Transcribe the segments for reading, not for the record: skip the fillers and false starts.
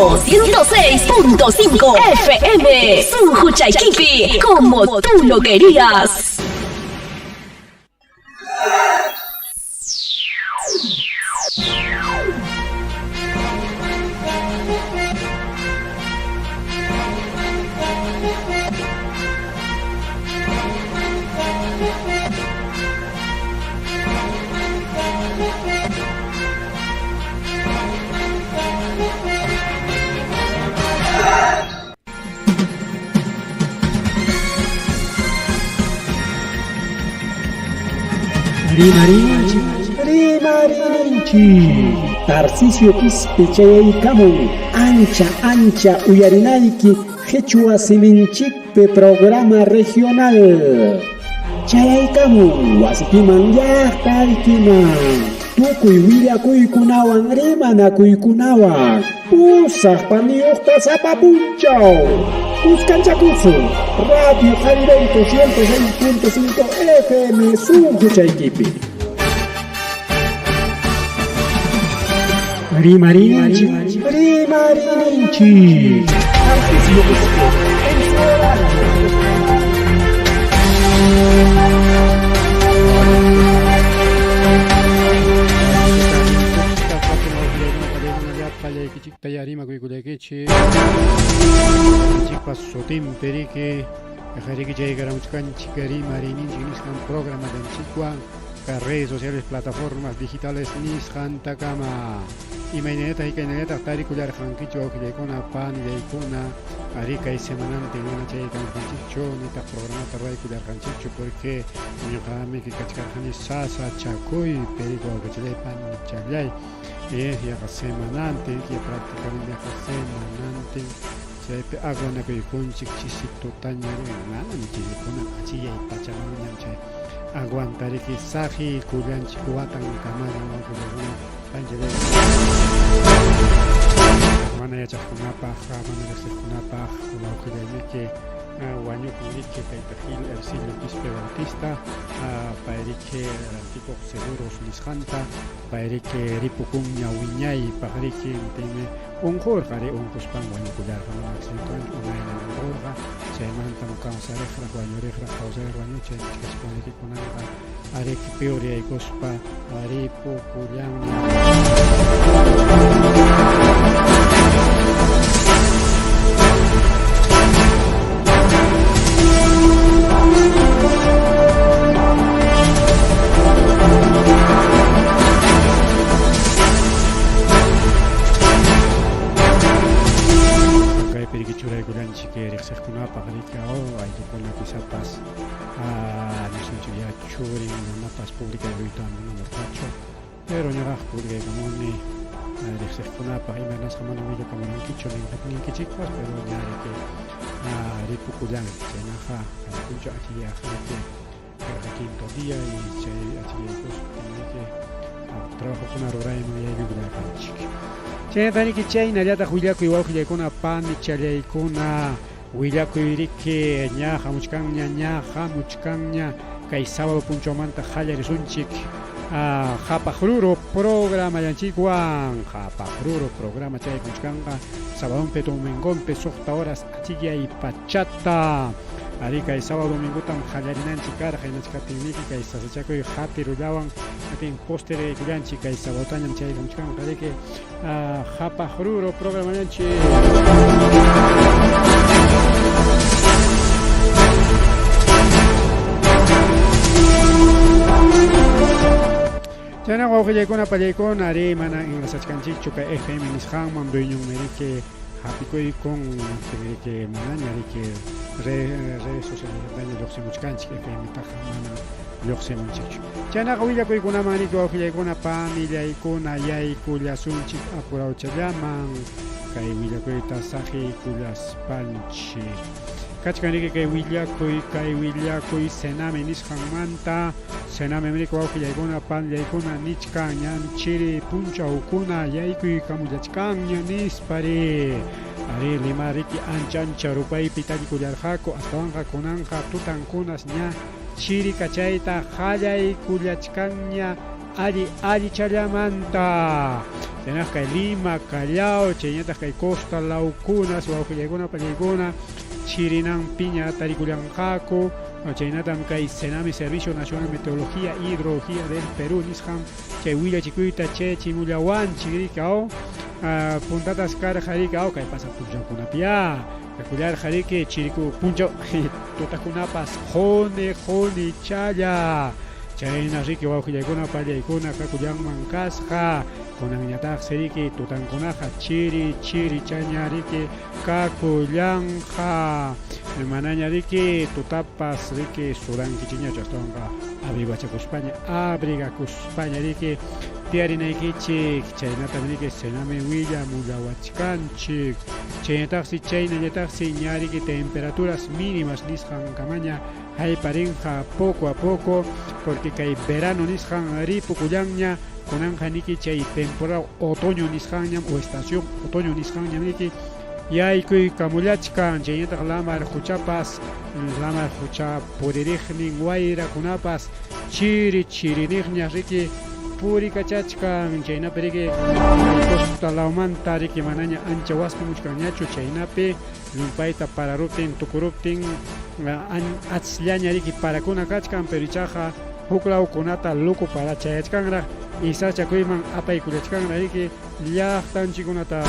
Salento 106.5 FM, Sunquchaykipi, como tú lo querías. Rimarinchik, rimarinchik. Tarcisio Quispe chayaykamun ancha ancha uyarinayki qhichwa siminchikpi programa regional. Chayaykamun wasikiman llaqtaykiman. Tukuy willakuykunawan rimanakuykunawan pusaq paniyuqta sapa punchaw. Kuskanchakusun Radio Qharivento 106.5 FM sunquchaykipi. Rimarinchik, rimarinchik. Tarcisio Quispe en su horario. Llapallaykichikta rimakuykullaykichik. Chikpa sutinpi riki riki chaykaramuchkanchik rimariyninchik nisqan programallanchikwan redes sociales, plataformas digitales nisqantakama. Imaynallataq ikaynallataq tarikullarqankichu wawqillaykuna, panillaykuna, ari kay semanantin mana chaykamurqanchikchu nitaq programata ruwaykullarqanchikchu porque ñuqami kachkarqani sasachakuypi riki wawqichallay panichallay yaqa semanantin prácticamente yaqa semanantin chaypi aguanakuykunchik chisi tutaña manam chisi kunan achiyay pachamanñam chay aguantariki saqiykullanchik watan kamallan wawqillaykuna panchalay mana yachaqkunapaq mana riqsiqkunapaq wawqillaymiki wañukun riki tayta Gil Ercilio Quispe Bautista payriki rantikuq seguros nisqanta payriki ripukunña wiñaypaq riki intimi unqurqa ri unquspan wañukullarqa mana accidentewan unayñam unqurqa chaymantam kawsariqraq wañuriqraq kawsariq wañuq chay nichkaspan riki kunanqa ariki peoryaykuspa ripukullanña. Kaypi riki churaykullanchik riqsiqkunapaq riki ayllukuna quizapas nisunchik ya churin manapas publicaykuyta munamurqachu pero ñuqaqa publicaykamuni riqsiqkunapaq imanasqa mana willakamurankichu ninkichikpas pero ña riki ripukullanki chaynaqa punchaw achiyaq riki karqa quinto día y chay achiyaykuspa riki trabajokuna rurayman yaykuykullarqanchik. Chaynata riki chaynallataq willakuy wawqillaykuna panichallaykuna willakuy riki ña hamuchkanña ña hamuchkanña kay sábado punchawmanta qallarisunchik Qhapaq Ruru programallanchikwan. Qhapaq Ruru programa chay hamuchkanqa sabadonpi domingonpi suqta horas achikyay pachata. Ari kay sábado domingotam qallarinanchik karqa hinachkaptinmiki kay sasachakuy qatirullawan atin postergaykullanchik kay sabadotañam chay hamuchkanqa riki Qhapaq Ruru programallanchik. Chayna wawqillaykuna pallaykuna ari mana enlazachkanchikchu kay FM nisqanman dueñonmi riki hapikuykun riki manaña riki redes sociales lluqsimuchkanchik FM taqa mana lluqsimunchikchu. Chaynaqa willakuykunaman riki wawqillaykuna panillaykuna yaykullasunchik apurawchallaman kay willakuyta saqiykullaspanchik. Kachkan riki kay willakuy kay willakuy Sename nisqanmanta Sename riki wawqillaykuna panillaykuna nichkan ñan chiri punchawkuna yaykuykamullachkanña nispari. Ari Lima riki ancha ancha rupaypi tarikullarqaku astawanqa kunanqa tutankunas ña chiri kachayta qallaykullachkanña alli allichallamanta. Chaynaq kay Lima, Callao, chaynataq kay Costa lawkunas wawqillaykuna pallaykuna chirinanpiña tarikullanqaku. Chaynatam kay Sename Servicio Nacional de Meteorología y Hidrología del Perú nisqan chay willachikuyta chayachimullawanchik riki puntatas karqa riki kay pasaq punchawkunapiyá kakullarqa riki chiriku punchaw tutakunapas quni qunichalla chayna riki wawqillaykuna pallaykuna kakullanman kasqa kunanñataqsi riki tutankunaqa chiri chirichaña riki kakullanqa manaña riki tutapas riki surankichikñachu astawanqa abrigachakuspaña abrigakuspaña riki tiyarinaykichik chaynatam riki Sename willamullawachkanchik chaynataqsi chaynallataqsi ña riki temperaturas mínimas nisqankamaña hayparinqa poco a poco porque kay verano nisqan ripukullanña kunanqa niki chay temporada otoño nisqanñam o estación otoño nisqanñam niki yaykuykamullachkan chaynataq lamar quchapas lamar qucha puririqnin wayrakunapas chiri chiriniqña riki purikachachkan chaynapi riki costa lawmanta riki manaña ancha waspimuchkanñachu chaynapi llumpayta pararuptin tukuruptin achllaña riki parakuna kachkan pero ichaqa huk lawkunata luku para chayachkanraq isachakuyman apaykullachkanraq riki llaqtanchikkunata.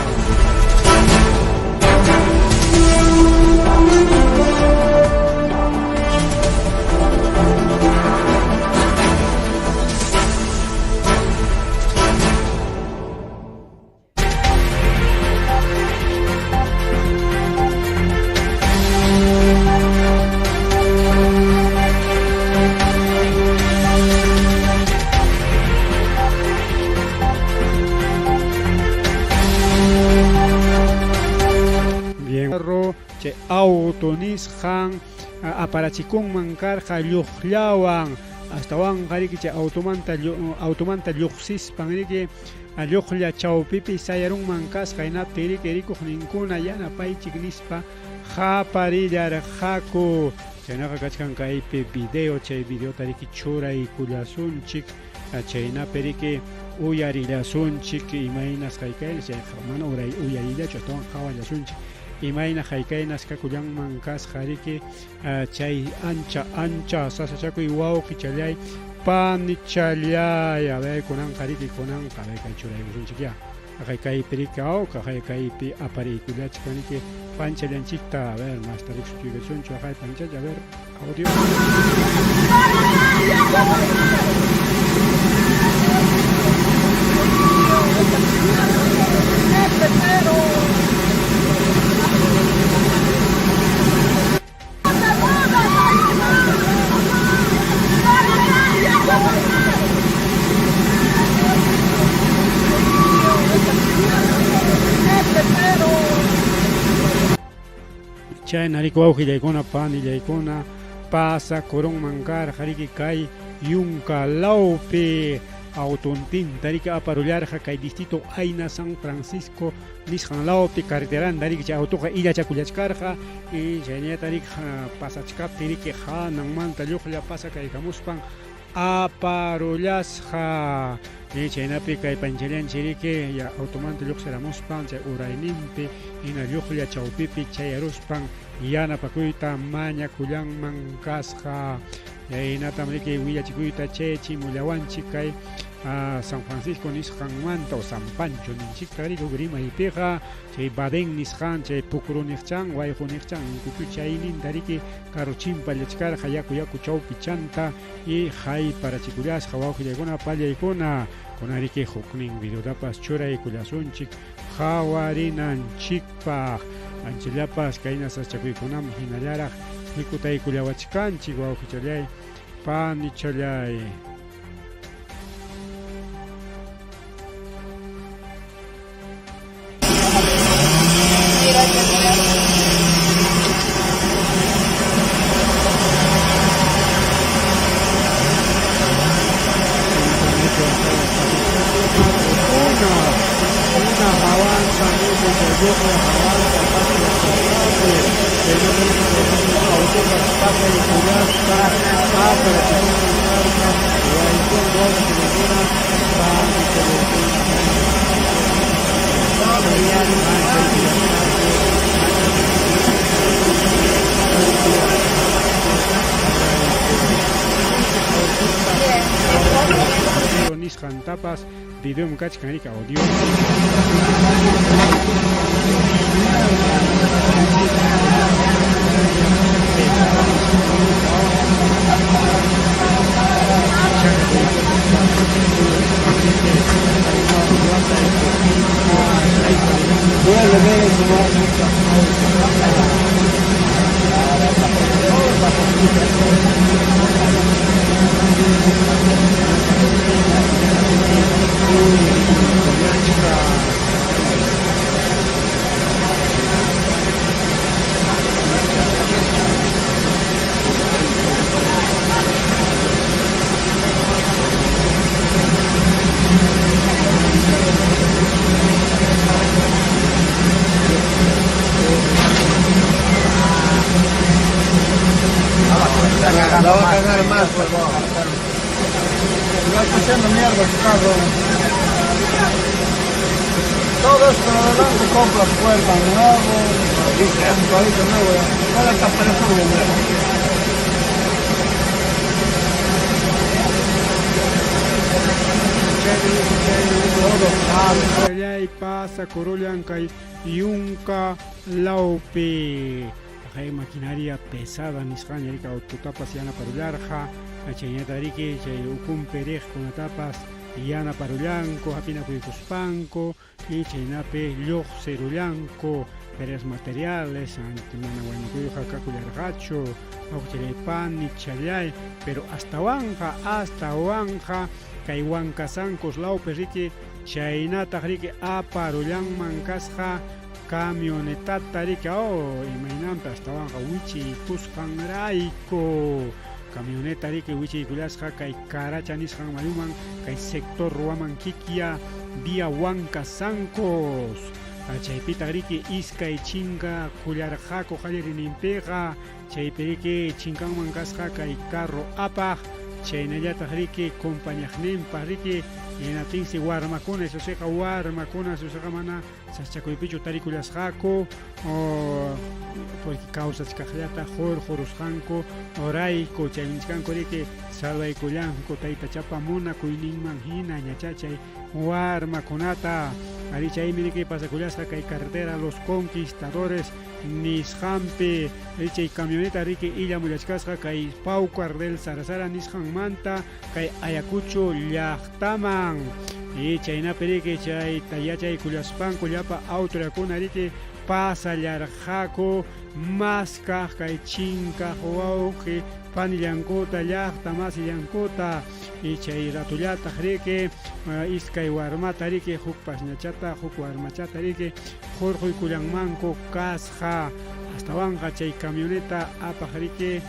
Bien, chay auto nisqan aparachikunman karqa lluqllawan astawanqa riki chay automanta automanta lluqsispan riki lluqlla chawpipi sayarunman kasqa hinaptin riki rikuqninkuna yanapaychik nispa qaparillarqaku. Chaynaqa kachkan kaypi video chay videota riki churaykullasunchik chaynapi riki uyarillasunchik imaynas haykaynas chayqa mana uyarillachu astawan qawallasunchik imayna haykaynas kakullanman kasqa riki chay ancha ancha sasachakuy wawqichallay panichallay. A ver kunanqa riki kunanqa a ver kay churaykusunchik ya haqay kaypi riki haqay kaypi apariykullachkan riki panchallanchikta a ver masta riksuchuykasunchu haqay panchalla a ver audio. Chayna riki wawqillaykuna panillaykuna pasakurunman karqa riki kay yunka lawpi autontinta riki aparullarqa kay distrito Aina San Francisco nisqan lawpi carreteranta riki chay autoqa illachakullachkarqa y chaynata riki pasachkaptin riki hananmanta lluqlla pasakaykamuspan aparullasqa y chaynapi kay panchallanchik riki ya automanta lluqsiramuspan chay urayninpi hina lluqlla chawpipi chayaruspan yanapakuyta mañakullanman kasqa. Chaynatam riki willachikuyta chayachimullawanchik kay San Francisco nisqanmanta o San Pancho ninchikta riki huk rimaypiqa chay Badén nisqan chay pukru niqchan wayqu niqchan ninkuchu chayninta riki carro chimpallachkarqa yaku yaku chawpichanta y hayparachikullasqa wawqillaykuna pallaykuna kunan riki huknin videotapas churaykullasunchik qawarinanchikpaq anchallapas kayna sasachakuykunaman hinallaraq hikutaykullawachkanchik wawqichallay panichallay. Una hawanta Autopas pasaykullaspa aparachikunman karqa wayqun wawqillaykuna panichallaykuna. Nisqantapas videom kachkan rika audio. La va a cagar más, huevón. Va haciendo mierda su carro. Todo esto adelante compra puerta nuevo, un palito nuevo. ¿Cuál está pareciendo? Chay pasa Corollan kay yunka lawpi kay maquinaria pesada nisqaña rika autotapas yanaparullarqa chaynata riki chay ukumpi riqkunatapas yanaparullanku hapinakuykuspanku y chaynapi lluqsirullanku varias materiales anti mana wañukuyqa kakullarqachu wawqichalay panichalay pero astawanqa astawanqa kay Huancasancos lawpi riki chaynataq riki aparullanman kasqa camionetata riki oh imaynanpi astawanqa wichiykusqanrayku camioneta riki wichiykullasqa kay Caracha nisqan mayuman kay sector Huamanquiquia vía Huancasancos chaypitaq riki iskay chinka kullarqaku qallariyninpiqa chaypi riki chinkanman kasqa kay carro apaq chaynallataq riki compañaqninpaq riki hinaptinsi warmakuna esusiqa warmakuna esusiqa mana sasachakuypichu tarikullasqaku porque kawsachkaqllata hurqurusqanku rayku chaymi nichkanku riki salvaykullanku taytachapa munakuyninman hina ñachachay warmakunata ari chaymi riki pasakullasqa kay carretera Los Conquistadores nisqanpi chay camioneta riki illamullachkasqa kay Paucar del Sarasara nisqanmanta kay Ayacucho llaqtaman y chaynapi riki chayta yachaykullaspanku llapa autoridadkuna riki pasallarqaku maskaq kay chinkaq wawqi panillankuta llaqta masillankuta y chay ratullataq riki iskay warmata riki huk pasñachata huk warmachata riki hurquykullanmanku kasqa astawanqa chay camioneta apaq riki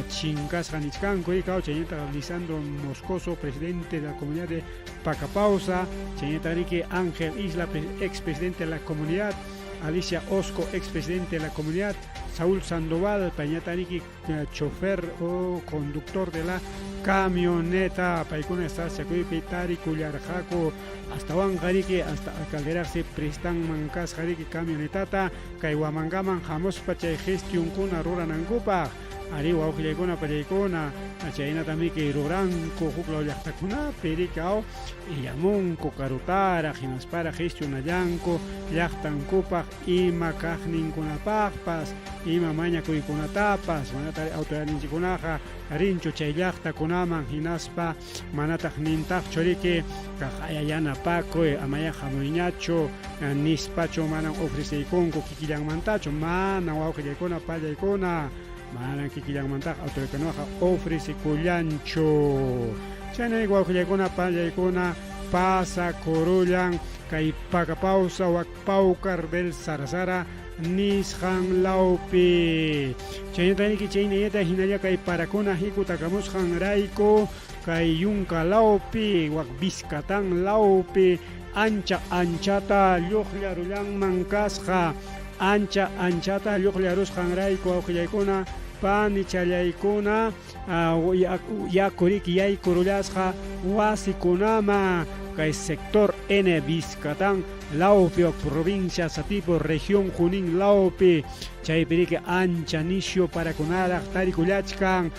chinkasqa nichkanku riki chaynataq Lisandro Moscoso presidente de la comunidad de Pacapausa chaynataq riki Ángel Isla expresidente de la comunidad Alicia Osco expresidente de la comunidad Saúl Sandoval paynata riki chofer o conductor de la camioneta paykuna sasachakuypi tarikullarqaku astawanqa riki hasta alcalderaqsi prestanman kasqa riki camionetata kay Huamangaman hamuspa chay gestionkuna ruranankupaq ari wawqillaykuna pallaykuna chaynatamiki ruranku huk law llaqtakunapi riki aw illamunku karutaraq hinasparaq gestionallanku llaqtankupaq ima kaqninkunapaqpas ima mañakuykunatapas manataq autoridadninchikkunaqa rinchu chay llaqtakunaman hinaspa manataq nintaqchu riki kaqaya yanapakuy amaya hamuyñachu nispachu manan ofreceykunku kikillanmantachu mana wawqillaykuna pallaykuna manan kikillanmantaqa autoridadkunaqa ofrecekullanchu chaynay wawqillaykuna pallaykuna pasakurullan kay Pacapausa wak Paucar del Sarasara nisqan lawpi chaynata chaynallata hinalla kay parakuna hikutakamusqanrayku kay yunka lawpi wak Vizcatán lawpi ancha anchata lluqllarullanman kasqa ancha anchata lluqllarusqanrayku wawqillaykuna panichallaykuna yaku riki yaykurullasqa wasikunaman kay sector N Vizcatán lawpi provincia Satipo región Junín lawpi chaypi riki ancha nisyu parakunaraq tarikullachkan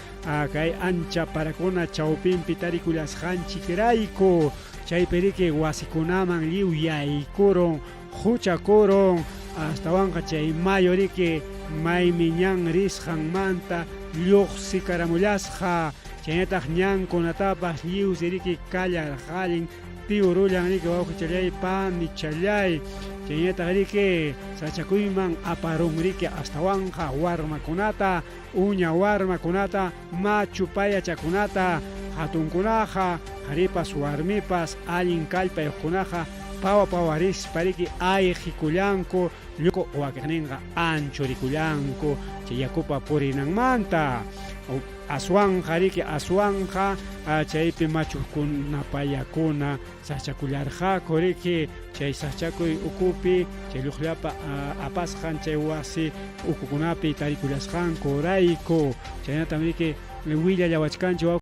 kay ancha parakuna chawpinpi tarikullasqanchikrayku chaypi riki wasikunaman lliw yaykurun huchakurun astawanqa chay mayu riki maymi ñan risqanmanta lluqsikaramullasqa chaynataq ñankunatapas lliwsi riki kallarqallin tiurullan riki wawqichallay panichallay chaynataq riki sachakuyman aparun riki astawanqa warmakunata uña warmakunata machu payachakunata hatunkunaqa qharipas warmipas allin kallpayuqkunaqa pawa pawarispa riki ayqikullanku lluku wakiqninqa anchurikullanku chay yakupa purinanmanta aswanqa riki aswanqa chaypi machukuna payakuna sachakullarqaku riki chay sachakuy ukupi chay lluqllapa apasqan chay wasi ukukunapi tarikullasqanku rayku chaynatam riki willallawachkanchik.